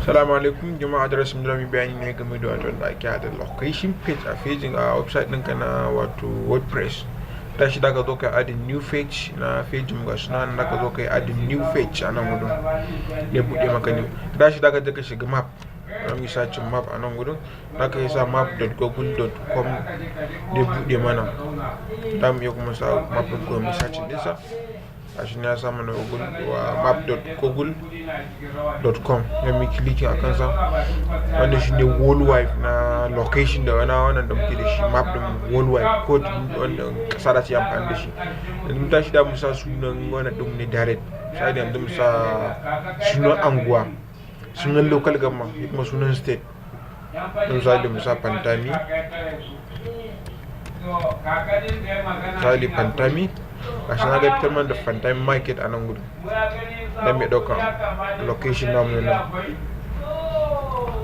Salamu alaikum jama'a. Darasin da mu bayani ne game da wato da ake haɗa location page a page a website ɗinka na wato WordPress. Tashi da ka zo kai adding new page na page mu, ga suna nan, da ka zo kai adding new page a nan gudun ya buɗe maka ne. Tashi da ka je ka shiga map, za mu yi searching map a nan gudun, da ka yi sa map.google.com ya buɗe mana. Za mu iya kuma sa map.google mu searching ɗinsa. Gashi ya sa mana Google map.google.com, ya mu clicking a kansa. Wannan shine worldwide na location da wani wannan da muke da shi, map din worldwide code wannan kasa da su yi amfani da shi. Yanzu mun tashi da mu sa sunan wannan din ne direct. Misali, yanzu mu sa sunan anguwa, sunan local government, kuma sunan state. Misali, mu sa Pantami. Misali Pantami, gashi na ga fitar mana da Pantami Market a nan gudu dan mai ɗaukan location namu nan.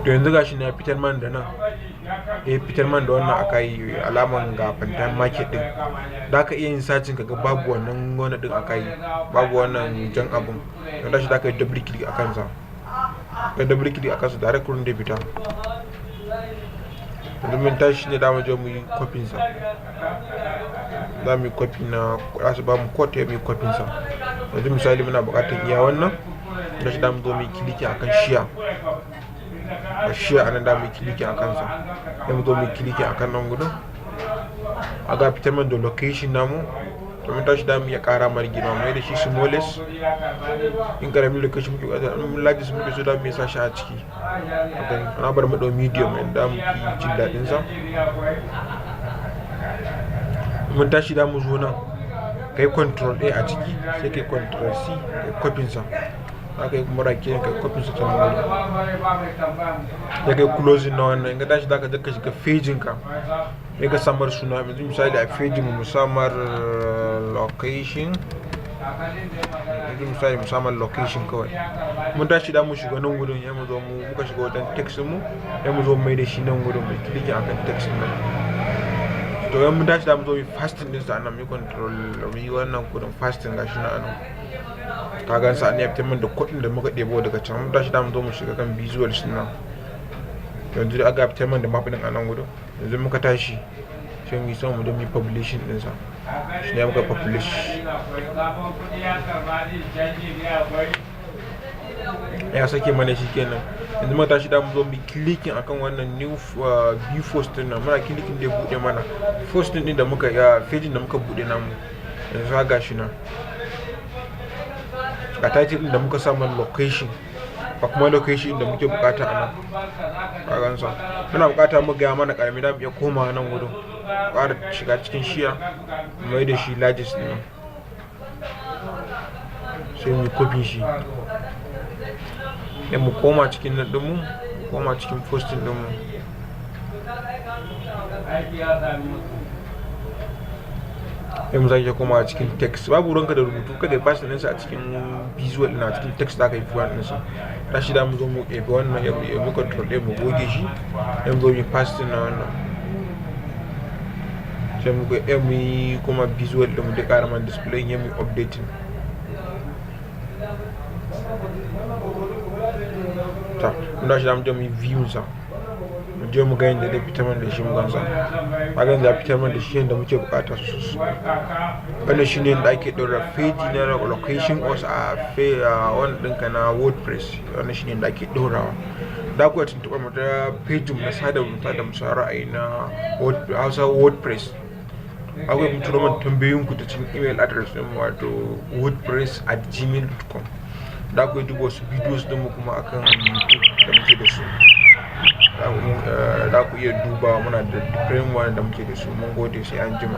To, yanzu gashi na fitar mana da nan, ya fitar mana da wannan, aka yi alaman ga Pantami Market din. Da ka iya yin searching, kaga babu wannan wannan din, aka yi babu wannan jan abun. Don tashi da ka yi double click a kansa, ka double click a kansa, direct wurin da fita. Yanzu mun tashi ne da mu je mu yi copy sa, za mu yi copy na za su ba mu code, ya mu yi copy sa. Yanzu misali muna buƙatar iya wannan da shi, da mu zo mu yi click akan share, a share anan, da mu yi click akan sa, ya mu zo mu yi click akan nan gudun, a ga fitar mana da location namu. To, mun tashi da mu iya ƙara mar girma, mai da shi smallest in karamin location muke buƙata. In largest muke so, da mu iya sa shi a ciki. Na bar mu ɗau medium yadda mu fi jin daɗin sa. Mun tashi da mu zo nan, kai Control A a ciki, sai kai Control C, kai copy sa. Za ka yi kuma right kai copy sa ta nan ya kai closing na wannan. In ka tashi, za ka je ka shiga page ka, sai ka samar suna. Yanzu misali a page mu samar location, yanzu misali mu samar location kawai. Mun tashi da mu shiga nan gudun, ya mu zo mu muka shiga wajen text mu, ya mu zo mai da shi nan gudun, mai click akan text nan. To, yan mun tashi da mu zo mu pasting din sa nan, mu Control, mu yi wannan gudun pasting. Gashi na anan, ka gan sa ne, ya fitar da code da muka ɗebo daga can. Mun tashi da mu zo mu shiga kan visuals nan. Yanzu da aka fitar da map din a nan gudun, yanzu muka tashi sai mu yi sama mu don mu yi publishing din sa. Shi ne muka publish, ya sake mana shi kenan. Yanzu muka tashi da mu zo mu clicking akan wannan new view post din nan. Muna clicking, da bude mana post din da muka ya page da muka bude namu. Yanzu ga shi nan, ga title din da muka samu location, ba kuma location da muke bukata a nan. Ka gansa, muna bukata mu ga mana karami, da mu iya komawa nan wurin, ƙara shiga cikin share, mai da shi largest din, sai mu copy shi, sai mu koma cikin nan ɗinmu, mu koma cikin posting ɗinmu. Aiki ya sami mutum. Sai mu sake koma cikin text. Babu ruwanka da rubutu, kada ya paste ɗinsa a cikin visual ɗin, a cikin text za ka yi visual ɗinsa. Tashi da mu zo mu ɗebi wannan, ya mu Control A, mu goge shi, ya mu zo mu paste na wannan, sai mu ga ya mu yi kuma visual ɗin, mu da ƙara man display, ya mu updating ta. Mun dashi da mu je mu yi view sa, mu je mu ga yadda zai fitar mana da shi, mu gansa. Kaga yanzu ya fitar mana da shi yadda muke bukata sosai. Wannan shine yadda ake ɗora page na location us a wannan ɗinka na WordPress. Wannan shine yadda ake ɗorawa. Da ku iya tuntuɓar mu ta page mu na sada zumunta da musa ra'ayi na Hausa WordPress. Akwai mu turo mana tambayoyin ku ta cikin email address ɗin mu, wato wordpress@gmail.com. Da ku iya duba wasu videos ɗin mu kuma akan YouTube da muke da su. Da ku iya duba, muna da different one da muke da su. Mun gode, sai an jima.